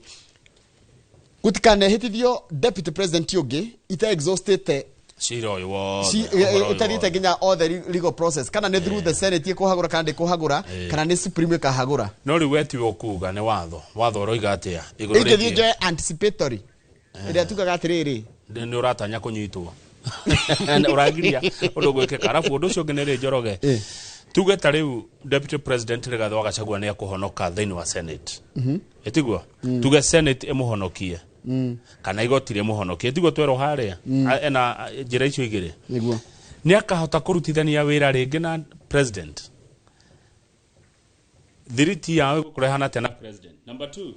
gũtikanehĩtithio deputy president ũngĩ ite exhaustĩte Cira ũyũ wothe, ũhoro ũyũ Ĩtathiĩte wothe. nginya all the legal process, kana nĩ through the Senate ĩkũhagũra kana ndĩkũhagũra, kana nĩ Supreme ĩkahagũra. No rĩu we tiwe ũkuga, nĩ watho. Watho ũroiga atĩa igũrũ Ingĩthiĩ rĩgiĩ- njoe anticipatory ĩrĩa tugaga atĩrĩrĩ, Nĩ ũratanya kũnyitwo, ũragiria ũndũ gwĩkĩka. Arabu ũndũ ũcio ũngĩ nĩ rĩ, Njoroge, tuge ta rĩu Deputy President Rigathĩ wa Gachagua nĩ ekũhonoka thĩinĩ wa Senate, ĩtiguo? Tuge Senate ĩmũhonokie kana igoti rĩmũhonokie, ĩtiguo? Twerwo harĩa ena njĩra icio igĩrĩ. Nĩguo. Nĩ akahota kũrutithania wĩra rĩngĩ na president? Thiriti yao ĩgũkũrehana atĩa na president? Number two,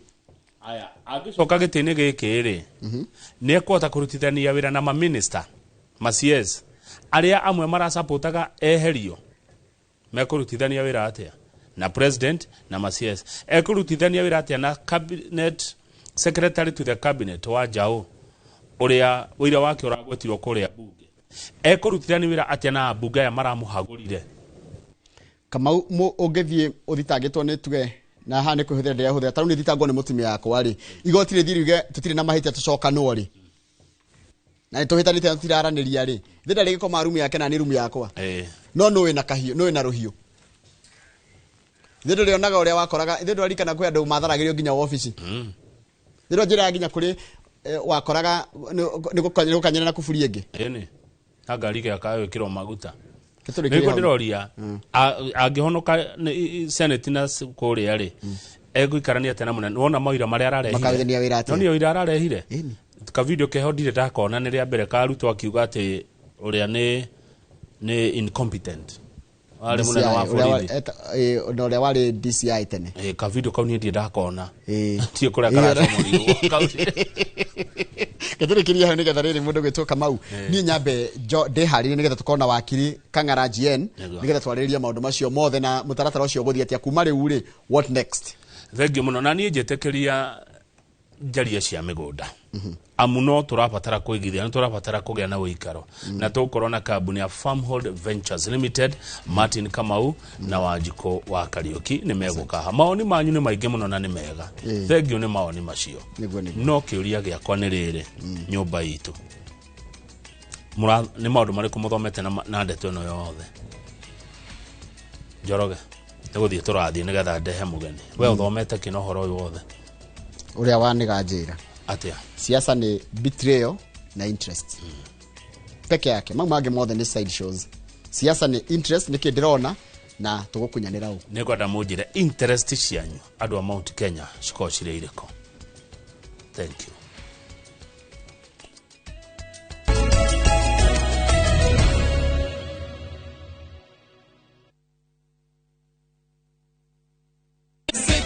aya angĩcoka gĩtĩ-inĩ gĩkĩ rĩ, nĩ ekũhota kũrutithania wĩra na maminista, ma CS arĩa amwe maracapotaga eherio? Mekũrutithania wĩra atĩa na president na ma CS? Ekũrutithania wĩra atĩa na cabinet secretary to the cabinet wa Njaũ, ũrĩa ũira wake ũragwetirwo kũrĩa bunge? Ekũrutithania wĩra atĩa na ambunge aya maramũhagũrire? Kamau, ũngĩthiĩ ũthitangĩtwo nĩ tuge, na haha nĩ kwĩhũthĩra ndĩrehũthĩra, tarĩu nĩ thitangwo nĩ mũtumia yakwa rĩ, igoti rĩthiĩ riuge tũtirĩ na mahĩtia, tũcokanwo rĩ, na nĩ tũhĩtanĩte na tũtiraranĩria rĩ, thĩ ndarĩ gĩkoma rumu yake na nĩ rumu yakwa. No nũ wĩna kahiũ, nũ wĩna rũhiũ? Thĩ ndũrĩonaga ũrĩa wakoraga, thĩ ndũrarikana kwĩ andũ matharagĩrio nginya wabici. Thĩ ndũranjĩraga nginya kũrĩ wakoraga nĩ gũkanyĩra na kuburi ĩngĩ. Ĩni na ngari gĩakagwĩkĩrwo maguta. Tũrĩkĩrie Nĩguo hau. ndĩroria, angĩhonoka senate na kũrĩa rĩ, egũikarania atĩa na mũnene? Wona maũira marĩa ararehire? Makarutithania wĩra atĩa? No nĩ ũira ararehire. Ĩni. Kavideo keho ndirĩ ndakona, nĩ rĩa mbere karutwo akiuga atĩ ũrĩa nĩ incompetent warĩ mũnene wa DCI, ũrĩa borithi. Na ũrĩa warĩ DCI tene. Kavideo kau niĩ ndirĩ ndakona. Tiĩ kũrĩa karacomorirwo. Gĩtũrĩkĩrie hau nĩgetha rĩrĩ mũndũ gwĩtwo Kamau, niĩ nyambe ndĩharĩrie nĩgetha tũkorwo na wakiri Kang'ara GN, nĩgetha twarĩrĩrie maũndũ macio mothe na mũtaratara ũcio ũgũthiĩ atĩa kuma rĩu rĩ, what next? Thengiũ mũno. Na niĩ njĩtĩkĩria njaria cia mĩgũnda, amu no tũrabatara kũigithia, nĩ tũrabatara kũgĩa na ũikaro, na tũgũkorwo na kambuni ya Farmhold Ventures Limited. Martin Kamau na Wanjikũ wa Kariũki nĩ megũkaha. Maoni manyu nĩ maingĩ mũno na nĩ mega. Thengiũ nĩ maoni macio. Nĩguo, nĩguo. No kĩũria gĩakwa nĩ rĩrĩ, nyũmba itũ, nĩ maũndũ marĩkũ mũthomete na ndeto ĩno yothe? Njoroge, nĩ gũthiĩ tũrathiĩ nĩgetha ndehe mũgeni. We ũthomete kĩ na ũhoro ũyũ wothe? Ũrĩa wanĩga njĩra. Atĩa? Siasa nĩ betrayal na interest peke yake, mau mangĩ mothe nĩ side shows. Siasa nĩ interest, nĩkĩ ndĩrona na tũgũkunyanĩra ũ. Nĩ ngwenda mũnjĩre interest cianyu andũ a Mount Kenya cikorwo cirĩ irĩkũ. Thank you.